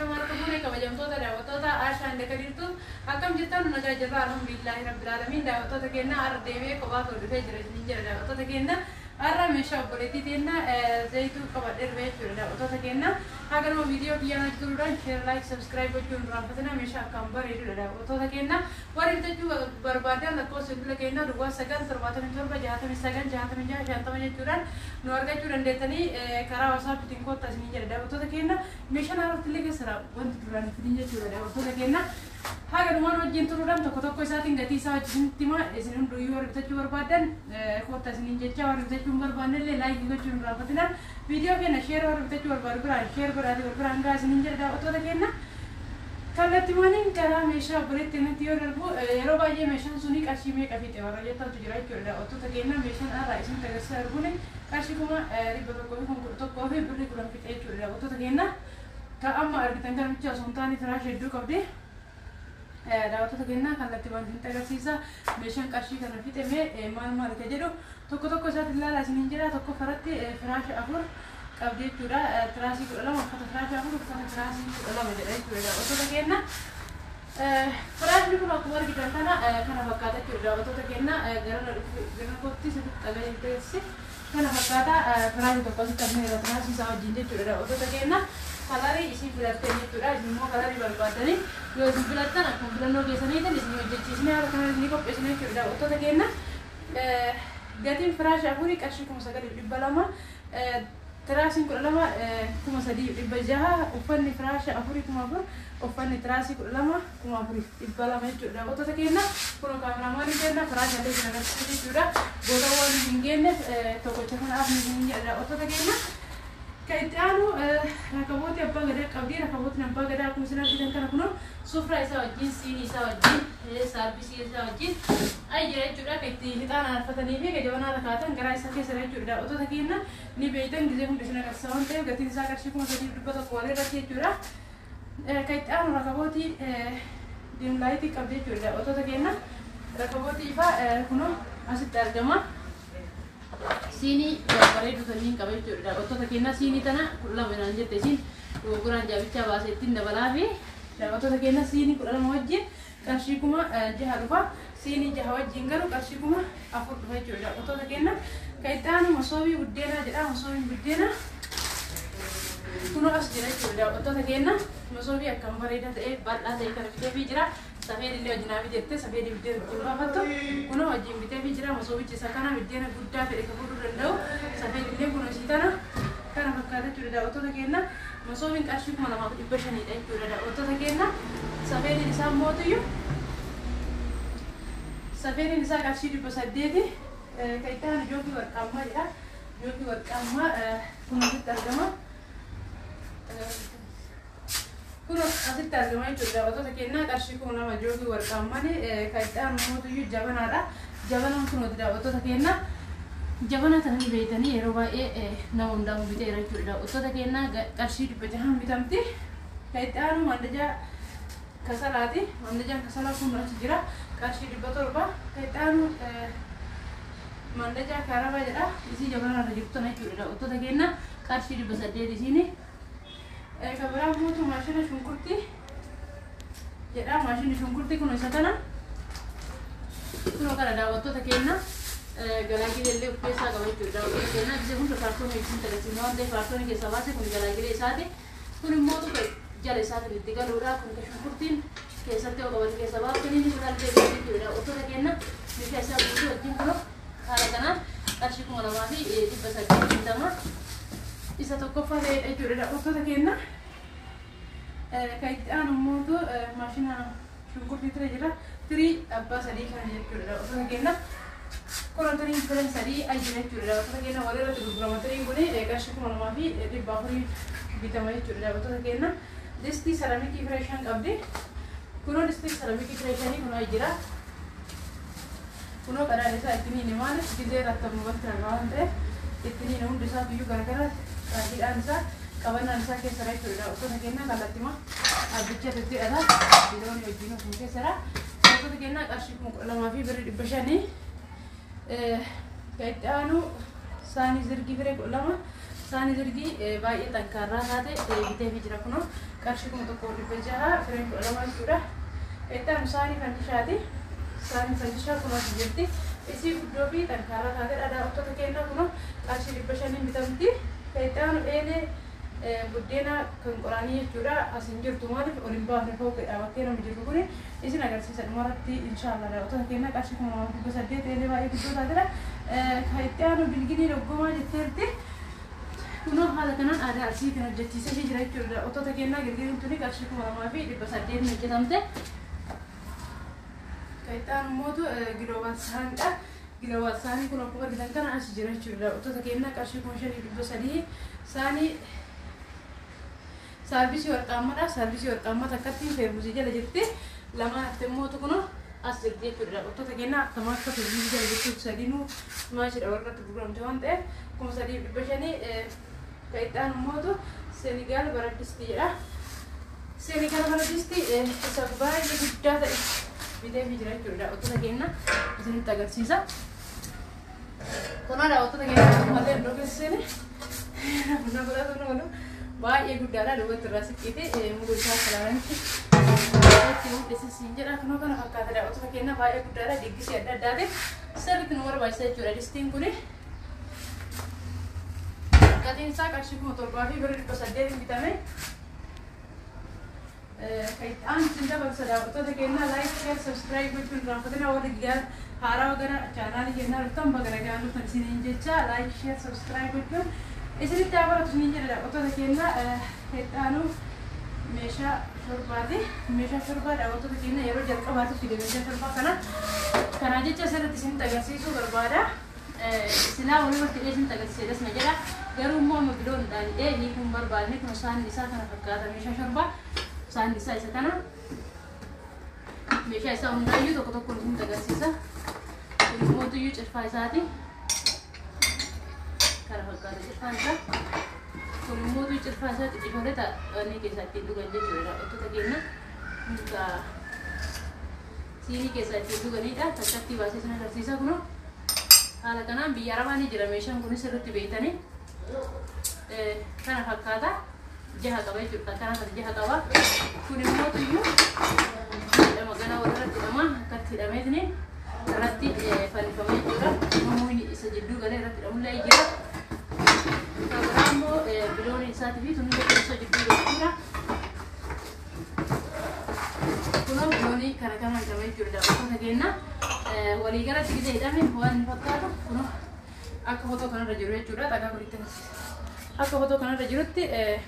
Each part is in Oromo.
Ashamaa harka fuune kabajamtoota daawwattoota Ashaan Dakadiirtu akkam jirtan nagaa jirra alhamdulillahi rabbil aalamiin daawwattoota keenya har'a deebi'ee kophaa koo dhufee jira isiniin jira daawwattoota keenya har'a meeshaa obboleettii teenya zayituu qabadhee dhufee jechuudha daawwattoota keenya haga nama viidiyoo kiyyaan hojjetuudhaan share like subscribe gochuun raaffatina meeshaa akkaan bareedudha daawwattoota keenya warri bitachuu barbaadan lakkoofsa bilbila keenyaa duwwaa 9 77 69 66 50 jechuudhaan nu argachuu dandeettanii karaa WhatsAppiitiin koottaa isiniin jedha daawwattoota keenya meeshaan haarofti illee keessa wanti duraan fidin jechuudha daawwattoota keenya haga dhumaan wajjin turuudhaan tokko tokko isaatiin gatii isaa wajjin isinitti hima isin hunduyyuu warri bitachuu barbaadan koottaa isiniin jecha warri bitachuu hin barbaanne illee like gochuun hin raaffatina viidiyoo keenya share warri bitachuu barbaadu biraan share godhaatii wal biraan gahaa isiniin jedha daawwattoota keenya. Kallattimaaniin karaa meeshaa obboleetti natti yoo darbu yeroo baay'ee meeshaan suni qarshii meeqa fixe warra jettantu jira jechuudha daawwattoota keenya meeshaan har'a isinitti agarsiisaa jiru kun qarshii 111,000 fi birrii 10 fixe jechuudha daawwattoota keenya. Kan amma argitan kana bicha osoo hin taane firaasha hedduu qabdi. Daawwattoota keenya kallattimaan isinitti agarsiisa meeshaan qarshii kana fixe mee maal maal ka jedhu tokko tokko isaatti ilaalaa isiniin jedha tokko faratti firaasha 4 qabdi jechuudha. Tiraasii 12 uffata firaasha 4 uffata tiraasii 12 jedha jechuudha daawwattoota keenya. Firaashni kun akkuma argitan kana kana fakkaata jechuudha daawwattoota keenya garana dhufu gara kootti sirriitti agarsiisi kana fakkaata firaashni tokko asitti hafneera tiraasii isaa wajjin jechuudha daawwattoota keenya. Kalarii isin filattan jechuudha isin immoo kalarii barbaaddanii yoo isin filattan akkuma filannoo keessaniitiin isin hojjechiisnee haala kanaan isin qopheessine jechuudha daawwattoota keenya. Gatiin firaasha afurii qarshii 9,200 tiraasiin 12 3,600 uffanni firaasha afurii 4,000 uffanni tiraasii 12 4,200 jechuudha daawwattoota keenya kun kaameraamaanii keenya firaasha illee isin agarsiisa jechuudha booda waan hin geenyeef tokkocha kana afni isin jedha daawwattoota keenya. Kan itti aanu rakabooti abbaa gadaa qabdi rakabootni abbaa gadaa akkuma isin argitan kana kunoo sufra isaa wajjin siinii isaa wajjin saarbisii isaa wajjin ay jira jechuudha kan itti hixaana aarfatanii fi kan jabanaa rakaatan garaa isaa keessa jechuudha daawwattoota keenya ni beektan gizee hundi isin agarsiisa waan ta'eef gatiin isaa qarshii 3,100 walii irratti jechuudha. Kan itti aanu rakabootii diimlaayitii qabdi jechuudha daawwattoota keenya rakabootii ifaa kunoo asitti argama. Siinii babbareedu sanniin qaba jechuudha daawwattoota keenya siinii tana 12 naan jette isiin dogoggoraan jaabichaa baasee ittiin dabalaa fi daawwattoota keenya siinii 12 wajjin qarshii 6,000 dhufa siinii 6 wajjin garuu qarshii 4,000 dhufa jechuudha daawwattoota keenya. Kan itti aanu masoobii buddeenaa jedha masoobiin buddeenaa kunoo as jira jechuudha daawwattoota keenya masoobii akkam bareedaa ta'e bal'aa ta'e kana biteefii jira. Safeen illee wajjin haa bitette safeen biddeena ittiin baafattu kunoo wajjin biteefii jira masoobichi isa kana biddeena guddaa fedhe kan fuudhuu danda'u safeen illee kunoo isii tana kana fakkaata jechuudha daawwattoota keenya masoobiin qarshii 2,500 dha jechuudha daawwattoota keenya safeeniin isaa mootiyyuu safeeniin isaa qarshii 800 kan itti aanu jookii warqaammaa jedha jookii warqaammaa kun asitti argama. Kun asitti argama jechuudha daawwattoota keenya qarshii 2,000 jookii warqaammaan kan itti aanu mootiyyuu jabanaadha. Jabanaan kunooti daawwattoota keenya jabana tana ni beektanii yeroo baay'ee nama hundaafuu biteera jechuudha daawwattoota keenya qarshii 600 bitamti. Kan itti aanu mandajaa kasalaati. Mandajaan kasalaa kun achi jira qarshii 700. Kan itti aanu mandajaa karabaa jedha isii jabanaa irra jirtu tana jechuudha daawwattoota keenya qarshii 800 isiini. Kan biraa mootu maashina shunkurtii jedha maashinni shunkurtii kun isa kana kunoo kana daawwattoota keenya galaagilee illee of keessaa qaba jechuudha daawwattoota keenya gisee hunda kaartoonii isin agarsiifna waan ta'eef kaartoonii keessaa baase kun galaagilee isaati kun immoo tokko jala isaatiin itti galuudha kun ka shunkurtiin keessatti yoo qabate keessa baaftanii ni biraallee jechuudha daawwattoota keenya meeshaa isaa guutuu wajjin kunoo haala kanaan qarshii 2,800 bitama. Isa tokkoffaa ta'edha jechuudha daawwattoota keenya. Kan itti aanu immoo maashina shunkurtii tira jira. Tirii abbaa sadii kana jechuudha daawwattoota keenya. Kun tiriin firan sadii ay jira jechuudha daawwattoota keenya walirratti gurgurama tiriin kun qarshii 2,400 bitama jechuudha daawwattoota keenya. Distii seramikii firee 5 qabdi. Kunoo distii seramikii firee 5 kun ay jira. Kunoo qadaada isaa ittiin maaliif gizee rattamu bakka waan ta'eef ittiin hundi isaa biyyuu garagara hidhaan isaa qabannaan isaa keessa jechuudha daawwattoota keenya kallattima abbicha itti hidhata biloonii wajjin kun keessadha. Daawwattoota keenya qarshii 12,500 fi birrii 500. Kan itti aanu saanii zirgii firee 12 Saanii dirgii baay'ee xankaarraa taate biteefii jira kunoo qarshii 1600 fireen 12 jechuudha. Itti aanu saanii fandishaati. Saanii fandishaa kunoo as jirti. Isii guddoo fi xankaarraa taatedha. Daawwattoota keenyaa kunoo qarshii 500 bitamti. Itti aanu eelee buddeena kan qoraanii jechuudha. As hin jirtu, maaliif ol hin baafne, fooqidha bakkee namni jirru kuni, isin agarsiisa dhumarratti inshaallah. Daawwattoota keenyaa, qarshii 2800 eelee baay'ee guddoo taatedha. Kan itti aanu bilgilii doggomaa jetteerti. Kunoo haala kanaan aadaa Arsii kan hojjechiisee jira jechuudha. Daawwattoota keenyaa, gilgiliin tuni qarshii 2800 hojjetamte. Kan itti aanu mootu global saanidha. Global saanii kun akkuma argitan kana as jira jechuudha. Daawwattoota keenyaa, qarshii 5300 saanii saarvisii warqaammaadha. Saarvisii warqaammaa takkatti feermusii jala jirti. Lamaan hafte mootu kunoo as jirti jechuudha. Daawwattoota keenyaa, akkama akka feermusii jala jirtu sadinuu maashidha warqatti gurguramte waan ta'eef 3500. Kan itti aanu mootu Senegaal baraddisti jedha. Senegaal baraddisti isa baay'ee guddaa ta'e bitee jira jechuudha. Daawwattoota keenya, isinitti agarsiisa. Kunoo daawwattoota keenya, akkumallee iddoo keessa seene na godhatu oolu baay'ee guddaadha. Duubatti irraa siqqite mulu isaa akka ilaalanitti itti mul'isa siin jedha. Kunoo kana fakkaata, daawwattoota keenya, baay'ee guddaadha. Diggisii adda addaatiif sirriitti nu barbaachisa jechuudha distiin kuni. Gatiin isaa qarshii 7800 bitame. Kan itti aanu isin dabarsa, daawwattoota keenyaa, like, share, subscribe gochuun irraanfatina. Warri haarawaa gara chaanaalii keenyaa dhuftan, baga nagaan dhuftan isiniin jecha, like, share, subscribe gochuun isinitti haa baratu isiniin jedha, daawwattoota keenyaa. Kan itti aanu meeshaa shorbaati. Meeshaa shorbaa, daawwattoota keenya, yeroo jalqabaatu fide meeshaa shorbaa kana. Kanaa jecha asirratti isinitti agarsiisuu barbaada. Silaa walumatti hidhee isinitti agarsiiseedhas na jedha. Garuu immoo amma biloon hidhee hiikuun barbaadne. Kun saanni isaa kana fakkaata, meeshaa shorbaa. Saanni isaa isa kana. Meeshaa isaa hundaayyuu tokko tokkoon isinitti agarsiisa. Kun immoo cirfaa isaati. Kana fakkaata cirfaan isaa. Kun immoo cirfaa isaa xixiqqoolee ta'anii keessaa ittiin dhugan jechuudha, daawwattoota keenya. Siinii keessaa ittiin dhuganidha. Takkatti baasee isin agarsiisa kunoo. Haala kanaan biyya Arabaa ni jira meeshaan kunis, sirriitti beektanii. Kana fakkaata. Jaha qaba jechuudha. Kana kana jaha qaba. Kun immoo tuyyuu hidhama gana walirratti hidhama, akkatti hidhameetini irratti fannifama jechuudha. Namoonni isa jidduu galee irratti hidhamullee jira. Kan biraa immoo bilooniin isaatii fi tunillee teessoo jidduu jechuudha. Kunoo biloonii kana kana hidhama jechuudha, daawwattoota keenya. Waliigalatti gisee hidhame waan inni fakkaatu kunoo akka footoo kanarra jiru jechuudha. Dhagaa kunitti agarsiisa. Akka footoo kanarra jirutti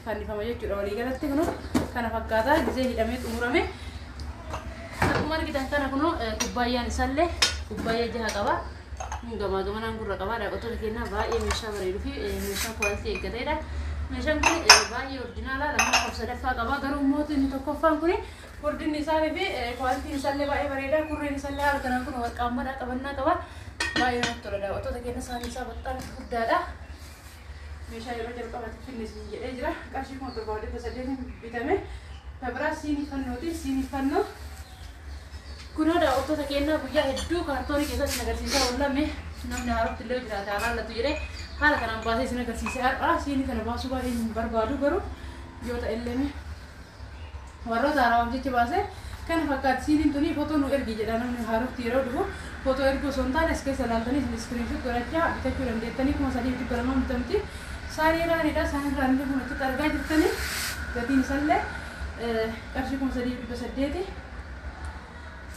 fannifama jechuudha. Waliigalatti kunoo kana fakkaata gisee hidhamee xumurame. Akkuma argitan kana kunoo kubbaayyaan isaallee kubbaayyaa jaha qaba. Gamaa gamanaan gurra qaba. Daawwattoota keenya, baay'ee meeshaa bareeduu fi meeshaa quality eeggateedha. Meeshaan kun baay'ee original lammaffaa sadaffaa qaba. Garuu immoo inni tokkoffaan kun furdinni isaa fi qualityn isaallee baay'ee bareeda. Kurreen isaallee haala kanaan kun warqaammadha, qabannaa qaba. Baay'ee namatti tola, daawwattoota keenya, saanii isaa baxxaan guddaadha. Meeshaa yeroo jalqabaatti finne isin jedhee jira. Qarshii 7800 bitame. Kan biraa siinii fannooti. Siinii fannoo kunoo, daawwattoota keenyaa, guyyaa hedduu kaartoonii keessatti isin agarsiisaa oollame, namni haarofti illee jiraate haalaallatu jedhee haala kanaan baasee isin agarsiise har'a. Siinii kana baasuu baay'ee hin barbaadu, garuu yoo ta'e illee warroota haarawaaf jecha baasee kana fakkaatti siiniin tuni. Footoo nu ergi jedha namni haarofti yeroo dhufu. Footoo erguu osoo hin taane as keessa ilaaltanii isin screenshot godhachaa bitachuu dandeettanii. 3200 bitamti. Saanii raanidha. Saanii raanillee kun achitti argaa jirtanii, gatiin isaallee qarshii 3800.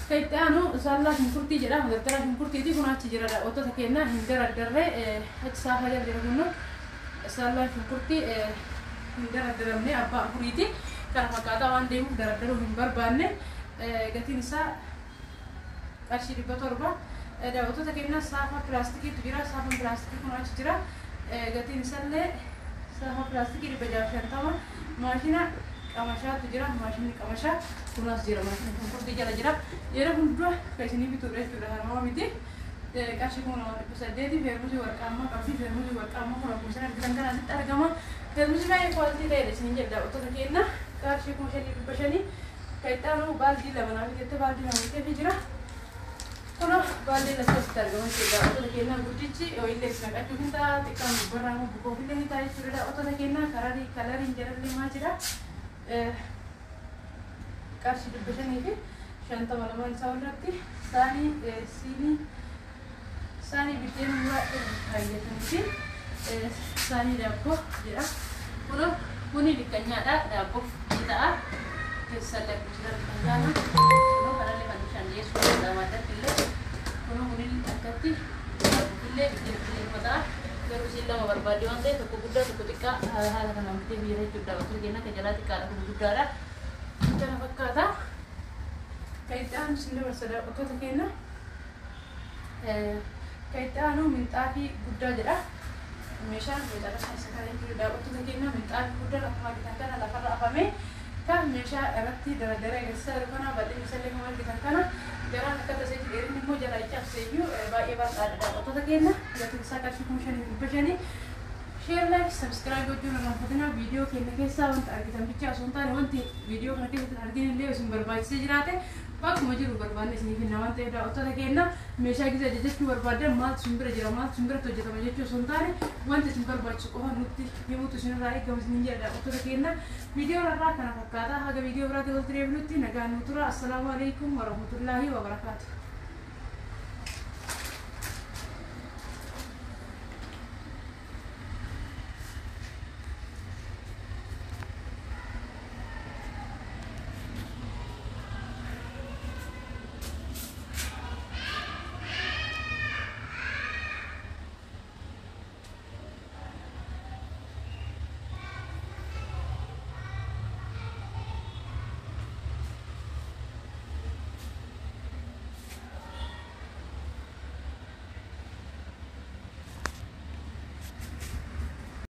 Kan itti aanu saallaa shunkurtii jedha. Madardaraa shunkurtiiti kun achi jira, daawwattoota keenyaa, hin daraddarree achi saafaa jala jira. Kun saallaa shunkurtii hin daraddaramne abbaa afuriiti. Kana fakkaataa waan deemuuf daraddaruu hin barbaanne. Gatiin isaa qarshii 700. Daawwattoota keenyaa, saafaa pilaastikiitu jira. Saafaan pilaastikii kun achi jira. Gatiin isaallee saafaa pilaastikii 650. Maashina qamashaatu jira. Maashinni qamashaa kun as jira. Maashina shunkurtii jala jira. Yeroo hundumaa kan isinii bituudha jechuudha. Harmaa miti. Qarshii 2800. Feermusii warqaammaa qabdi. Feermusii warqaammaa kun akkuma isin argitan kana asitti argama. Feermusii baay'ee quality ta'edha isiniin jedha, daawwattoota keenya. Qarshii 5500. Kan itti aanu baaldii lama naaf jettee baaldii lama bitteefii jira. Kunoo baalleen akkasitti argama jechuudha. Daawwattoota keenyaa, guddichi illee itti naqachuuf hin ta'a, xiqqaan gubbarraa immoo bukoof illee ni ta'a jechuudha. Daawwattoota keenyaa, kararii kalariin jalallee maal jedha? Qarshii 550 lamaan isaa irratti. Saanii siinii, saanii biddeen muraa irra kaayyatanii fi saanii daabboo jedha. Kunoo kuni likkanyaadha, daabboof ni ta'a. Keessallee akkuma jira likkanyaana. Kunoo kanallee kan bishaan dhiyeessuu danda'ama addatti illee. Kunoo kunin akkatti daabboofillee biddeen illee ni ta'a. Garuu isiin lama barbaadde waan ta'eef, tokko guddaa tokko xiqqaa haala kanaan bitee biyya jechuudha. Daawwattoota keenya, akka jalaa xiqqaadha, kun guddaadha. Kana fakkaata. Kan itti aanu isin dabarsa, daawwattoota keenya. Kan itti aanu minxaafii guddaa jedha. Meeshaan meeshaa isa kana jechuudha, daawwattoota keenya. Minxaafii guddaan akkuma argitan kana lafarra afamee kan meeshaa irratti daradaree agarsiisaa jiru kana, bal'inni isallee akkuma argitan kana garaan akka taseetti, dheerinni immoo jalaa cabseeyyuu baay'ee bal'aadha, daawwattoota keenya. Gatiin isaa qarshii 5,500. Share, like, subscribe gochuun irraanfatina. Viidiyoo keenya keessaa wanta argitan bichaa osoo hin taane, wanti viidiyoo kana keessatti argin illee isin barbaachisee jiraate, bakkuma jiru barbaanne isiniif hinna waan ta'eef, daawwattoota keenya, meeshaa gisa ajajachuu barbaaddan, maaltu isin bira jira, maaltu isin biratti hojjetama jechuu osoo hin taane, wanti isin barbaachisu qofa nutti himuutu isinirraa eegamu isiniin jedha, daawwattoota keenya. Viidiyoo irraa kana fakkaata. Haga viidiyoo biraatti walitti deebinutti nagaan nu tura. Assalaamu alaikum warahmatullaahi wabarakaatu.